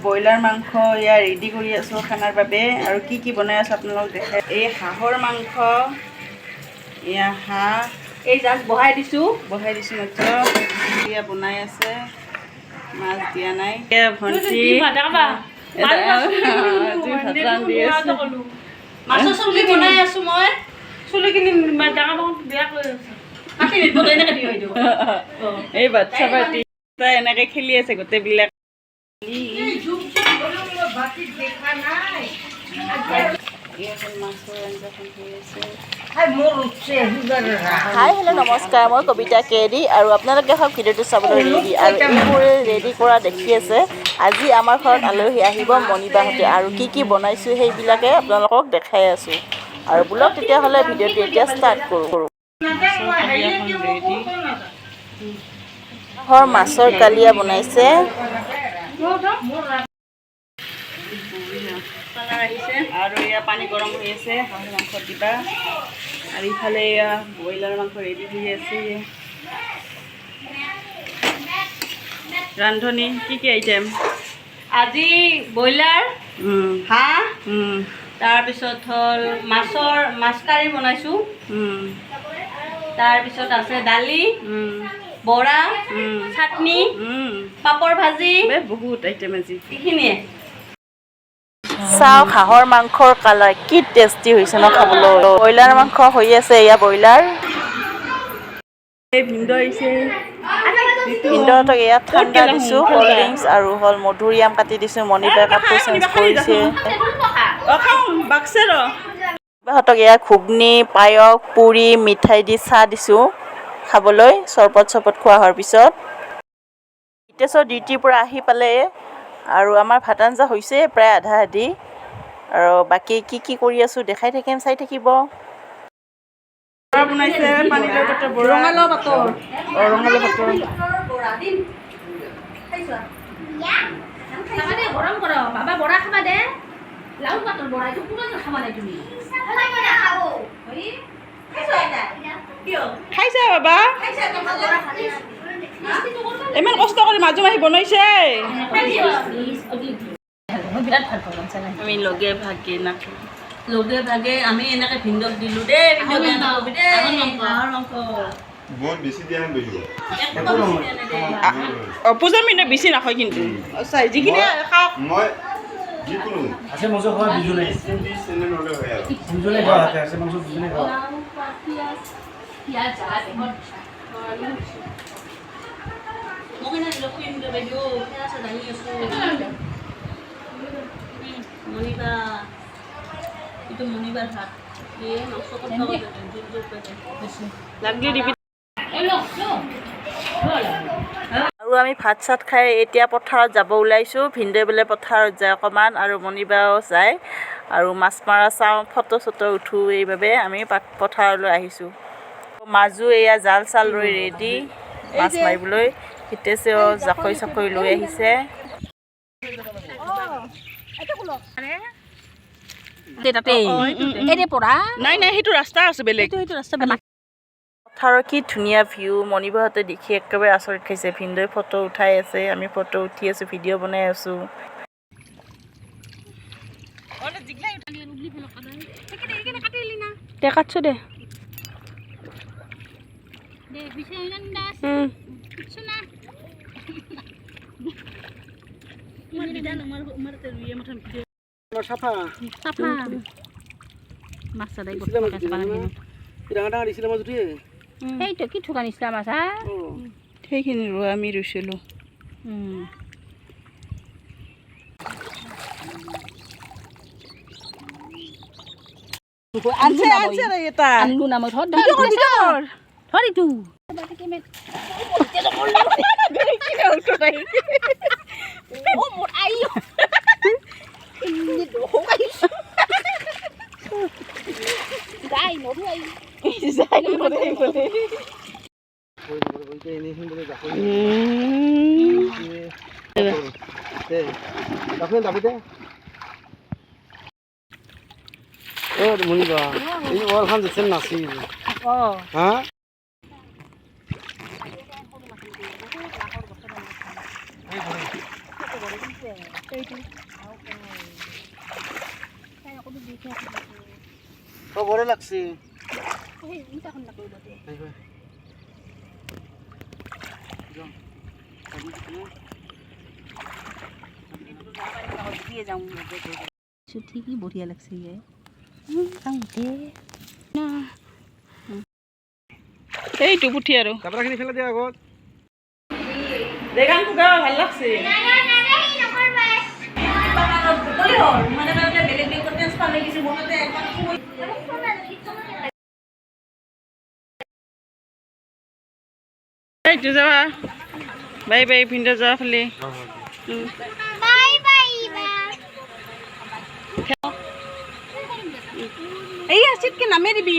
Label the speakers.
Speaker 1: Broiler মাংস এয়া ready কৰি আছোঁ খানাৰ বাবে। আৰু কি কি বনাই আছোঁ আপোনালোকক দেখাই। এই হাঁহৰ মাংস, এয়া হাঁহ।
Speaker 2: এই জাষ্ট বহাই দিছোঁ।
Speaker 1: বহাই দিছোঁ মাত্ৰ। এয়া বনাই আছে, মাছ দিয়া নাই। এয়া ভণ্টি জুই ভাত ৰান্ধি আছে।
Speaker 2: মাছৰ চব্জি বনাই আছোঁ মই।
Speaker 3: চুলিখিনি ডাঙৰ ডাঙৰ বিয়া কৰি আছে।
Speaker 2: কাটি নিদিব, এনেকৈ দি দিওঁ।
Speaker 1: এই বাচ্ছা পাৰ্টি এনেকে খেলি আছে গোটেইবিলাক। এখন মাছৰ আঞ্জাখন হৈ আছে।
Speaker 4: হাই, হেল্ল', নমস্কাৰ। মই কবিতা কেদি আৰু আপোনালোকে হওক ভিডিঅ'টো চাবলৈ ৰেডি আৰু এইবোৰে ৰেডি কৰা দেখি আছে। আজি আমাৰ ঘৰত আলহী আহিব মণিবাহঁতে আৰু কি কি বনাইছোঁ সেইবিলাকে আপোনালোকক দেখাই আছোঁ। আৰু বোলক তেতিয়াহ'লে ভিডিঅ'টো এতিয়া ষ্টাৰ্ট কৰোঁ।
Speaker 1: মাছৰ কালিয়াখন ৰেডি।
Speaker 4: হাঁহৰ মাছৰ কালিয়া বনাইছে।
Speaker 2: কালাৰ আহিছে।
Speaker 1: আৰু এয়া পানী গৰম হৈ আছে, হাঁহৰ মাংস দিবা। আৰু ইফালে এয়া ব্ৰইলাৰ মাংস ৰেডি হৈ আছে। ৰান্ধনী, কি কি আইটেম?
Speaker 2: আজি ব্ৰইলাৰ, হাঁহ, তাৰপিছত হ'ল মাছৰ মাছ কাৰী বনাইছোঁ। তাৰপিছত আছে দালি, বৰা, চাটনি, পাপৰ ভাজি।
Speaker 1: বহুত আইটেম আজি।
Speaker 2: এইখিনিয়ে।
Speaker 4: চাওক, হাঁহৰ মাংসৰ কালাৰ কি টেষ্টি হৈছে ন খাবলৈ। ব্ৰইলাৰ মাংস হৈ আছে, এয়া ব্ৰইলাৰ।
Speaker 1: এই ভিনদেউ আহিছে।
Speaker 4: ভিনদেউহঁতক এয়া ঠাণ্ডা দিছোঁ, কল্ড ড্ৰিংকছ আৰু হ'ল মধুৰিআম কাটি দিছোঁ। মণিবাই কাপোৰ চেঞ্জ কৰিছে।
Speaker 1: অ, খাওঁ বাকছে ৰ।
Speaker 4: বাহঁতক এয়া ঘুগনি, পায়স, পুৰি, মিঠাই দি চাহ দিছোঁ খাবলৈ, চৰবত চৰবত খোৱা হোৱাৰ পিছত। হিতেশ্বৰ ডিউটিৰ পৰা আহি পালে আৰু আমাৰ ভাত আঞ্জা হৈছে প্ৰায় আধা আধি। আৰু বাকী কি কি কৰি আছোঁ দেখাই থাকিম, চাই থাকিব।
Speaker 1: বৰা বনাইছে, পানীলাও পাতৰ বৰা।
Speaker 2: ৰঙালাও পাতৰ।
Speaker 1: অ, ৰঙালাও পাতৰ।
Speaker 3: খাবা দে, গৰম কৰ বাবা, বৰা খাবা দে। লাও পাতৰ বৰা এইটো কোনোদিন খাবা নাই তুমি।
Speaker 1: খাইছা বাবা? ইমান কষ্ট কৰি মাজু মাহী বনাইছে।
Speaker 3: মই বিৰাট ভাল পাওঁ গামোচা।
Speaker 1: আমি লগে ভাগে নাখাওঁ।
Speaker 2: লগে ভাগে আমি এনেকে ভিনদেউক দিলোঁ দেই। ভিনদেউ, বেয়া নাপাবি দেই, হাঁহৰ মাংস।
Speaker 5: বহুত বেছি দিয়া হেন পাইছোঁ।
Speaker 2: একদম বেছি দিয়া নাই দেই।
Speaker 1: অ, পূজা মিনে বেছি নাখায় কিন্তু চাই যিখিনি খাওক।
Speaker 5: মই যিকোনো
Speaker 6: আছে মাংস খোৱা দুজনে।
Speaker 5: 3 পিচ এনে হ'লে হয় আৰু।
Speaker 6: দুজনে খোৱা, হাতে আছে মাংস, দুজনে খোৱা।
Speaker 3: লাও পাত, পিঁয়াজ পিঁয়াজ জালা বেগত।
Speaker 2: মোক এনে লগ কৰিম দে বাইদেউ, পিঁয়াজ দাঙি আছোঁ। মণিবা, এইটো মণিবাৰ ভাত। এই মাংস কথা জোৰ জোৰ কৰি।
Speaker 1: লাগলি দিবি।
Speaker 3: এই লওক লওক।
Speaker 4: আৰু আমি ভাত চাত খাই এতিয়া পথাৰত যাব ওলাইছোঁ। ভিনদেউ বোলে পথাৰত যায় অকণমান আৰু মণিবাও যায় আৰু মাছ মৰা চাওঁ, ফটো চটো উঠোঁ, এইবাবে আমি পথাৰলৈ আহিছোঁ। মাজু এয়া জাল চাল লৈ ৰেডি মাছ মাৰিবলৈ। হিতেশেও জাকৈ চাকৈ লৈ আহিছে।
Speaker 3: তাতে এই পৰা।
Speaker 1: নাই নাই, সেইটো ৰাস্তা আছে বেলেগ।
Speaker 3: সেইটো ৰাস্তা বেলেগ।
Speaker 4: পথাৰৰ কি ধুনীয়া ভিউ, মণিবাহঁতে দেখি একেবাৰে আচৰিত খাইছে। ভিনদেউৱে ফটো উঠাই আছে, আমি ফটো উঠি আছোঁ, ভিডিঅ' বনাই আছোঁ।
Speaker 1: দে, কাটছো দে।
Speaker 3: দে বিচাৰি দাস। না।
Speaker 6: চাফা।
Speaker 3: চাফা মাছ সদায়।
Speaker 6: ডাঙৰ ডাঙৰ দিছিলে মাছ উঠিয়ে।
Speaker 3: সেইটো কি ঠোকা নিচিনা মাছ হা।
Speaker 1: সেইখিনি ৰোৱা আমি ৰুইছিলোঁ। আনছে আনছে ৰে এটা।
Speaker 3: আনলো না মই, ধৰ ধৰ ধৰ এইটো। মোৰ আই যাই নৰু আই।
Speaker 1: যায় মৰে বোলে।
Speaker 6: দাবি দে। অ মণিবা, এই ওৱালখন যেচেন নাছিল।
Speaker 3: অ।
Speaker 6: হা। ও বড় লাগছে।
Speaker 2: ঠিকই বঢ়িয়া লাগছে ইয়ে।
Speaker 1: এইটো পুঠি আৰু
Speaker 6: কাপড়খিনি ফেলে দিয়া আগত।
Speaker 1: দে গানটো গাওঁ, ভাল লাগছে। এইটো যাবা, বাই বাই ভিনদেউ, যোৱা ফালে।
Speaker 3: বাই বাই বা।
Speaker 1: এই চিটকে নামে দিবি।